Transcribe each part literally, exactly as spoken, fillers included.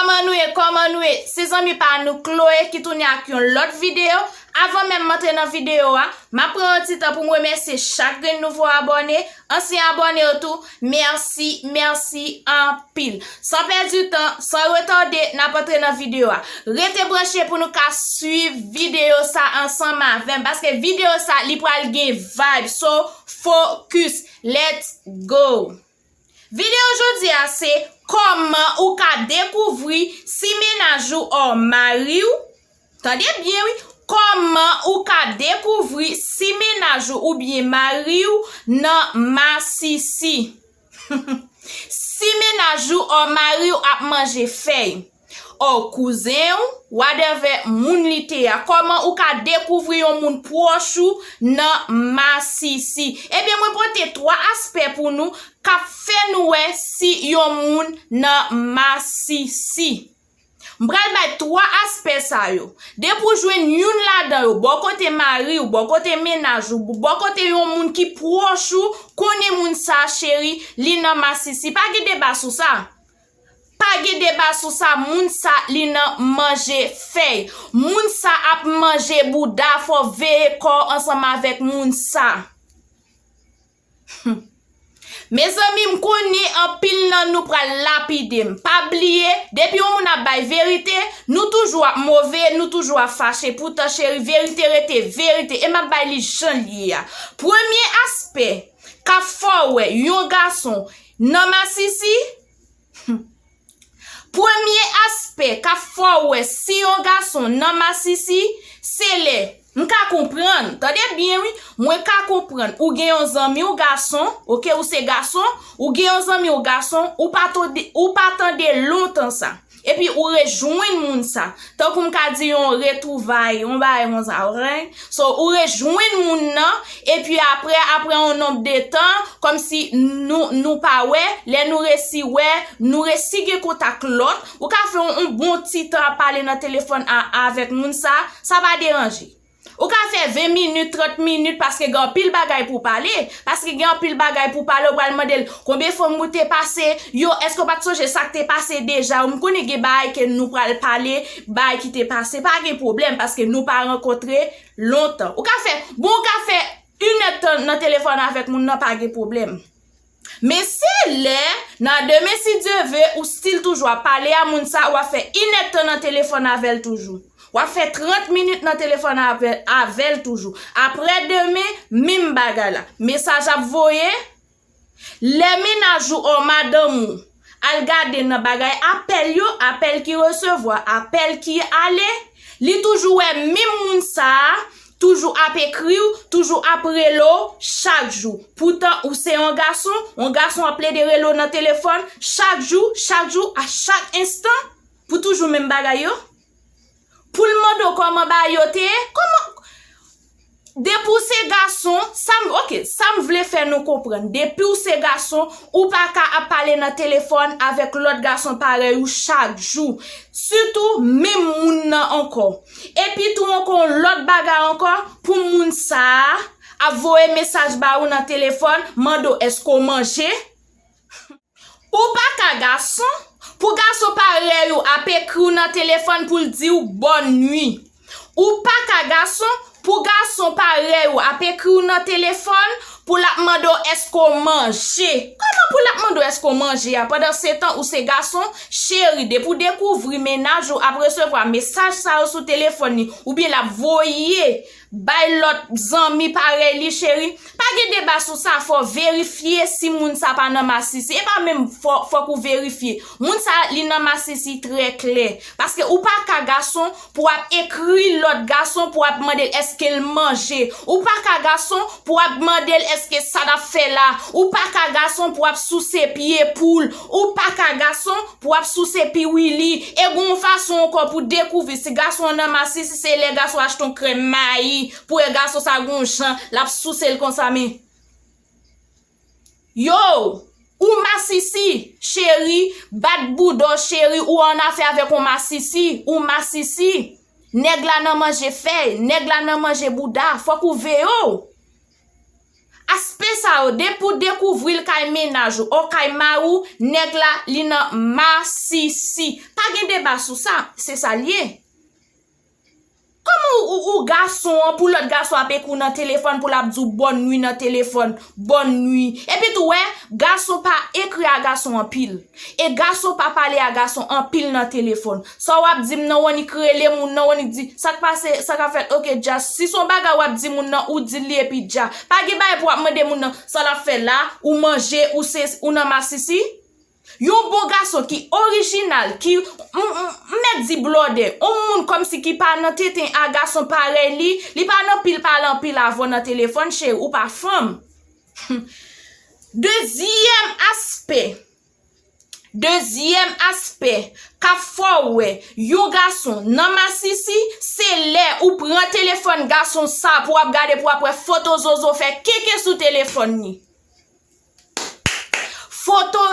Kòman nou ye? Kòman nou ye? Se zanmi pa nou Chloé ki tounen ak yon lòt videyo. Avan menm m antre nan videyo a, m ap pran yon ti tan pou m remèsye chak grenn nouvo abòne, ansyen abòne yo tou. Mèsi, mèsi anpil. San pèdi tan, san retade, n ap antre nan videyo a. Rete branche pou nou ka swiv videyo sa ansanm avè m, paske videyo sa, li pral gen vibe. So, focus. Let's go! Videyo jodi a se kòman ou ka dekouvri si mennaj ou or mari w. Tande byen wi, kòman ou ka dekouvri si mennaj ou oubyen mari w nan masisi. Si mennaj ou or mari w ap manje fèy, or kouzen w, whatever moun li te a, kòman ou ka dekouvri yon moun pwòch ou nan masisi? Ebyen, mwen pote twa aspè pou nou k ap fè nou wè si yon moun nan masisi. M pral bay twa aspè sa yo. Depi w jwenn youn ladan yo, bò kote mari w, bò kote mennaj ou, bò kote yon moun ki pwòch ou, konnen moun sa, cheri, li nan masisi. Pa gen deba sou sa. Pa gen deba sou sa, moun sa, li nan manje fèy. Moun sa ap manje bouda, fò w veye kò w ansanm avèk moun sa. Mezanmi, m konnen anpil nan nou pral lapide m. Pa bliye, depi yon moun ap bay verite, nou toujou ap move, nou toujou ap fache. Poutan, cheri, verite rete verite. E m ap bay li jan l ye a. Premye aspè k ap fè w wè yon gason nan masisi, Premye aspè k ap fè w wè si yon gason nan masisi, se lè, m ka konprann, tande byen wi, mwen ka konprann, ou gen yon zanmi w gason, oke, ou se gason, ou gen yon zanmi w gason, ou pa tande, ou pa tande lontan sa. Epi ou rejwenn moun sa. Tankou m ka di yon retwouvay, yon bagay konsa, oke? So, ou rejwenn moun nan, epi apre, apre yon nonb de tan, kòmsi nou, nou pa wè, lè nou resi wè, nou resi gen kontak lòt, ou ka fè yon, yon bon ti tan ap pale nan telefòn a, avèk moun sa, sa pa deranje. Ou ka fè ven minit, trant minit, paske gen anpil bagay pou pale. Paske gen anpil bagay pou pale, ou pral mande l, "Konbyen fanm ou te pase? Yo, èske w pa t sonje sa k te pase deja?" M konnen gen bagay ke nou pral pale, bagay ki te pase, pa gen pwoblèm, paske nou pa rankontre lontan. Ou ka fè, bon, ou ka fè inèdtan nan telefòn avèk moun nan, pa gen pwoblèm. Men se lè, nan demen, si Dye ve, ou still toujou ap pale a moun sa, w ap fè inèdtan nan telefòn avè l toujou. W ap fè trant minit nan telefòn avè, avè l toujou. Apre demen, menm bagay la. Mesaj ap voye, lè mennaj ou or madanm ou al gade nan bagay apèl yo, apèl ki resevwa, apèl ki ale, li toujou wè menm moun sa a, toujou ap ekri w, toujou ap rele w chak jou. Poutan, ou se yon gason, yon gason ap plede rele w nan telefòn chak jou, chak jou, a chak enstan, pou toujou menm bagay yo. Pou l mande w kòman bagay yo te ye, kòman, depi w se gason, sa m, oke, sa m vle fè nou konprann, depi w se gason, ou pa ka ap pale nan telefòn avèk lòt gason parèy ou chak jou. Sitou menm moun nan ankò. Epi tou ankò yon lòt bagay ankò, pou moun sa a ap voye mesaj ba ou nan telefòn, mande w èske w manje. Ou pa ka gason, pou gason parèy ou ap ekri w nan telefòn pou l di w bòn nwi. Ou pa ka gason, pou gason parèy ou ap ekri w nan telefòn pou l ap mande w èske w manje. Kòman pou l ap mande w èske w manje a? Pandansetan, ou se gason, cheri, depi w dekouvri mennaj ou ap resevwa mesaj sa yo sou telefòn li, oubyen l ap voye bay lòt zanmi parèy li, cheri. Pa gen deba sou sa, fò w verifye si moun sa pa nan masisi. E pa menm fò, fòk ou verifye. Moun sa, li nan masisi trè klè. Paske ou pa ka gason pou w ap ekri lòt gason pou w ap mande l èske l manje. Ou pa ka gason pou w ap mande l èske sa l ap fè la. Ou pa ka gason pou w ap souse pye poul. Ou pa ka gason pou w ap souse piwili. E gon yon fason ankò pou dekouvri si gason an nan masisi, se lè gason achte yon krèm mayi, pou wè gason sa gon jan, l ap souse l konsa, men. Yo, ou masisi, cheri, bat bouda w, cheri, ou annafè avèk yon masisi, ou masisi. Nèg la nan manje fèy, nèg la nan manje bouda, fòk ou veye w. Aspè sa yo, depi w dekouvri l kay mennaj ou, o kay mari w, nèg la, li nan masisi. Pa gen deba sou sa, se sa l ye. Kòman ou, ou, ou gason an, pou lòt gason ap ekri w nan telefòn, pou l ap di w bòn nwi nan telefòn, bòn nwi. Epi tou, wè, gason pa ekri a gason anpil. E gason pa pale a gason anpil nan telefòn. Sa w ap di m nan, w annik rele moun nan, w annik di, sa k pase, sa k ap fèt, oke, dja. Si se yon bagay w ap di moun nan, ou di l li epi dja. Pa gen bagay pou w ap mande moun nan, sa l ap fè la, ou manje, ou se, ou nan masisi. Yon bon gason ki orijinal, ki, m, m, m mèt di blòdè, yon moun kòmsi ki pa nan tenten a gason parèy li, li pa nan pil pale anpil avè w nan telefòn, cheri, ou pa fanm. Dezyèm aspè, dezyèm aspè k ap fè w wè yon gason nan masisi, se lè ou pran telefòn gason sa pou w ap gade, pou w ap wè foto zozo fè kenken sou telefòn li. Foto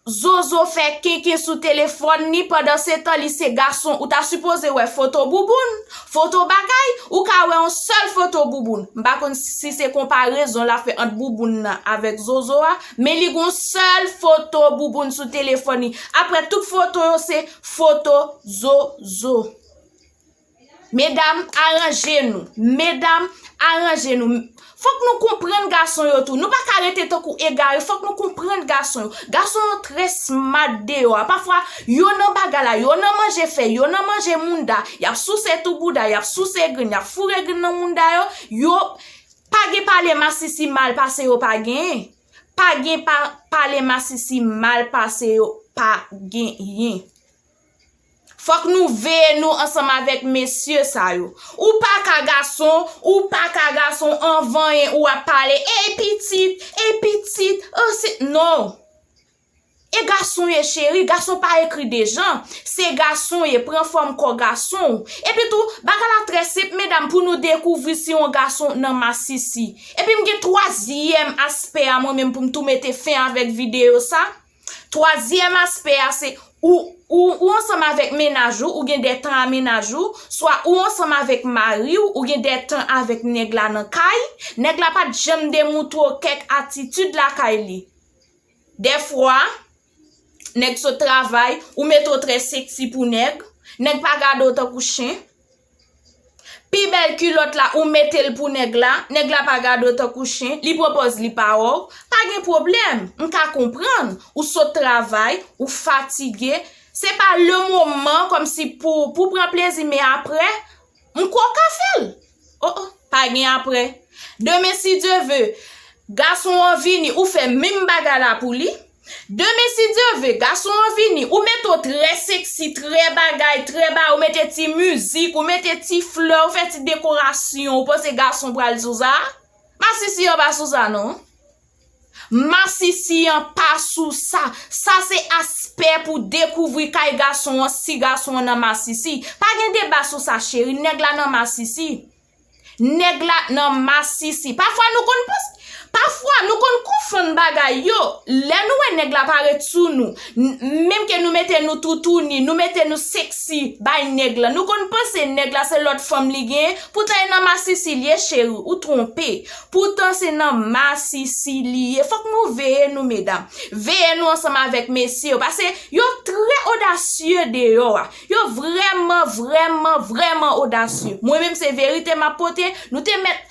zozo fè kenken sou telefòn li, pandan se tan li se gason, ou ta sipoze wè foto bouboun, foto bagay, ou ka wè yon sèl foto bouboun. M pa konn si se konparezon l ap fè ant bouboun nan avèk zozo a, men li gon sèl foto bouboun sou telefòn li. Apre tout foto yo se foto zozo. Medam, aranje nou. Medam, aranje nou. Fòk nou konprann gason yo tou. Nou pa ka rete tankou egare. Fòk nou konprann gason yo. Gason yo trè smart deyò a. Pafwa, yo nan bagay la, yo nan manje fè, yo nan manje mounda. Y ap souse tou bouda, y ap souse grenn, y ap foure grenn nan mounda yo. Yo pa gen pale masisi mal pase yo pa genyen. Pa gen pa, pale masisi mal pase yo pa genyen. Fòk nou veye nou ansanm avèk mesye sa yo. Ou pa ka gason, ou pa ka gason anvan yen ou ap pale, ey pitit, ey pitit, oh, se, non. E gason ye cheri, gason pa ekri dejan. Se gason ye, pran fòm kò gason. Epi tou, bagay la trè senp, medam, pou nou dekouvri si yon gason nan masisi. Epi m gen twazyèm aspè a mwen menm pou m tou mete fen avèk videyo sa. Twazyèm aspè a se ou, ou, ou ansanm avèk mennaj ou, ou gen de tan a mennaj ou, swa ou ansanm avèk mari w, ou gen de tan avèk nèg la nan kay, nèg la pa t janm demontre w kèk atitid lakay li. Dèfwa, nèg sot travay, ou mete w trè seksi pou nèg, nèg pa gade w tankou chen. Pi bèl kilòt la, ou mete l pou nèg la, nèg la pa gade w tankou chen, li pran pòz li pa wè w, pa gen pwoblèm, m ka konprann, ou sot travay, ou fatige, se pa le moman kòmsi pou, pou pran plezi, men aprè, m kwè w ka fè l. Oh, oh, pa gen aprè. Demen, si Dye ve, gason an vini, ou fè menm bagay la pou li. Demen, si Dye ve, gason an vini, ou mete w trè seksi, trè bagay, trè ba, ou mete ti mizik, ou mete ti flè, ou fè ti dekorasyon, ou panse gason pral sou sa? Masisi an pa sou sa, non. Masisi an pa sou sa. Sa se aspè pou dekouvri kay gason an, si gason an nan masisi. Pa gen deba sou sa, cheri, nèg la nan masisi. Nèg la nan masisi. Pafwa nou konn panse, pafwa nou konn konfonn bagay yo. Lè nou wè nèg la parèt sou nou, n-, menm ke nou mete nou toutouni, nou mete nou seksi bay nèg la. Nou konn panse nèg la se lòt fanm li genyen. Poutan e nan masisi li ye, cheri, ou twonpe. Poutan se nan masisi li ye. Fòk nou veye nou, medam. Veye nou ansanm avèk mesye yo. Paske yo trè odasye deyò a. Yo vrèman, vrèman, vrèman odasye. Mwen menm se verite m ap pote. Nou te mèt,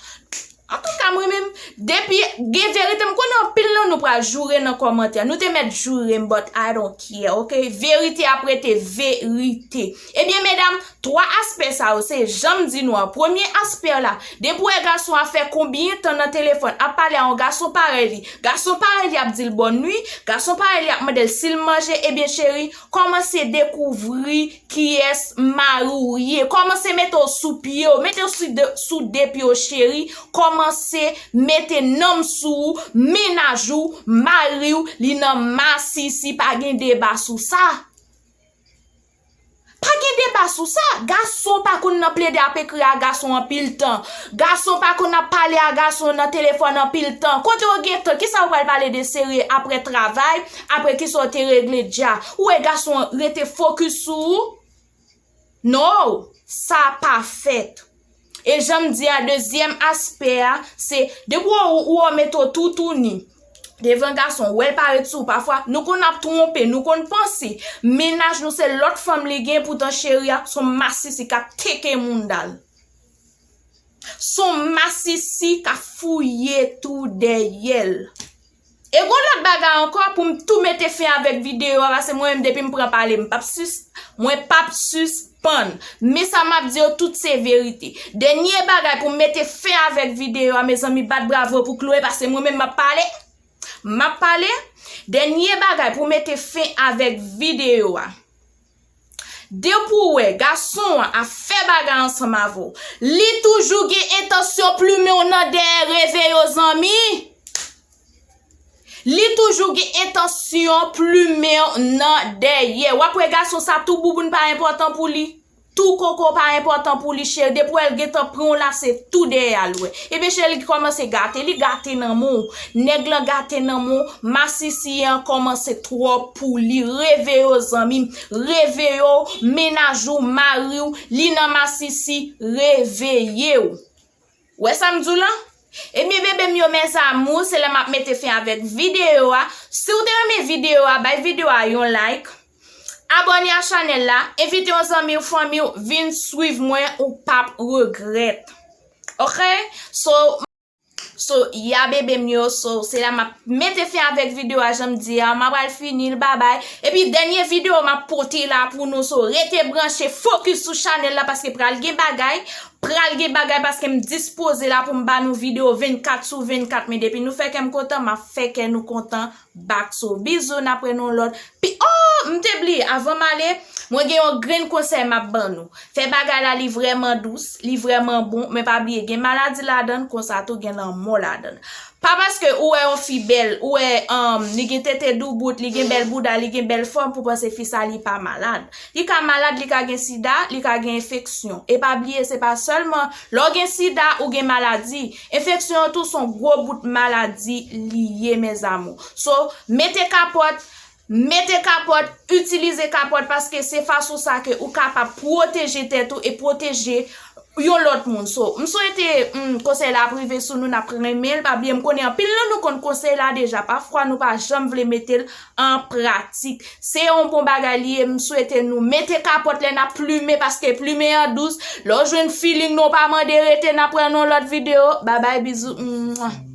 antouka, mwen menm, depi gen verite, m konnen anpil nan nou pral joure nan kòmantè. Nou te mèt joure m, but I don't care, ok? Verite ap rete verite. Ebyen, medam, twa aspè sa yo, se jan m di nou an. Premye aspè la, depi w wè gason ap fè konbyen tan nan telefòn, ap pale a yon gason parèy li. Gason parèy li ap di l bòn nwi, gason parèy li ap mande l si l manje, ebyen cheri, kòmanse dekouvri kiyès mari w ye. Kòmanse mete w sou pye w, mete w sou de, sou de pye w cheri. Kòmanse mete nanm sou ou, mennaj ou, mari w, li nan masisi, pa gen deba sou sa. Pa gen deba sou sa. Gason pa konn nan plede ap ekri a gason anpil tan. Gason pa konn ap pale a gason nan telefòn anpil tan. Kote w gen tan? Kisa w pral pale de serye apre travay, apre kisa w te regle dja? Ou wè gason an rete fokis sou ou? No, sa pa fèt. E jan m di a, dezyèm aspè a, se depi w, ou, ou mete w toutouni devan gason, ou wè l pa ret sou ou. Pafwa, nou konn ap twonpe, nou konn panse mennaj nou se lòt fanm li gen, poutan cheri a se yon masisi k ap teke mounda l. Se yon masisi k ap fouye tou dèyè l. E gon lòt bagay ankò pou m tou mete fen avèk videyo a, paske mwen menm depi m pran pale, m p ap sis-, mwen p ap sispann. Men sa m ap di yo tout se verite. Dènye bagay pou m mete fen avèk videyo a, mezanmi, bat bravo pou Chloé, paske mwen menm m ap pale. M ap pale. Dènye bagay pou mete fen avèk videyo a. Depi w wè gason an ap fè bagay ansanm avè w, li toujou gen entansyon plimen w nan dèyè, reveye w zanmi. Li toujou gen entansyon plimen w nan dèyè. W ap wè gason sa tou bouboun pa enpòtan pou li. Tou koko pa enpòtan pou li, cheri. Depi w wè l gentan pran w la, se tou dèyè a l wè. Ebyen cheri, li kòmanse gate, li gate nan men w. Nèg lan gate nan men w, masisi an kòmanse twòp pou li. Reveye w zanmi m, reveye w, mennaj ou, mari w, li nan masisi, reveye w. Wè sa m di w lan? Ebyen bebe m yo, mes amours, se la m ap mete fen avèk videyo a. Si w te renmen videyo a, bay videyo a yon like. Abòne a chanèl la, envite yon zanmi w, fanmi w, vin swiv mwen, ou p ap regrèt. Ok? So, so, ya bebe m yo, so, se la m ap mete fen avèk videyo a, jan m di a, m ap al fini l, babay. Epi dènye videyo m ap pote la pou nou, so, rete branche, fokis sou chanèl la, paske pral gen bagay, pral gen bagay, paske m dispoze la pou m ba nou videyo vennkat sou vennkat, men depi nou fè kè m kontan, m ap fè kè nou kontan back. So, bizou, n ap wè nan lòt. Pi, oh, m te bliye, avan m ale, mwen gen yon grenn konsèy m ap ban nou. Fè bagay la, li vrèman dous, li vrèman bon, men pa bliye, gen maladi ladan l, konsa tou gen lanmò ladan l. Pa paske ou wè yon fi bèl, ou wè, um, li gen tete doubout, li gen bèl bouda, li gen bèl fòm, pou panse fi sa li pa malad. Li ka malad, li ka gen sida, li ka gen enfeksyon. E pa bliye, se pa sèlman lè w gen sida, ou gen maladi. Enfeksyon an tou se yon gwo bout maladi li ye, mes amours. So, mete kapòt, mete kapòt, itilize kapòt, paske se fason sa ke ou kapab pwoteje tèt ou e pwoteje yon lòt moun. So, m swete, hmm, konsèy la ap rive sou nou, n ap renmen l. Pa bliye, m konnen anpil nan nou konn konsèy la deja. Pafwa, nou pa janm vle mete l an pratik. Se yon bon bagay li ye, m swete nou mete kapòt lè n ap plimen, paske plimen an dous. Lè w jwenn feeling nou, pa mande rete, n ap wè nan lòt videyo. Babay, bizou. Mwah.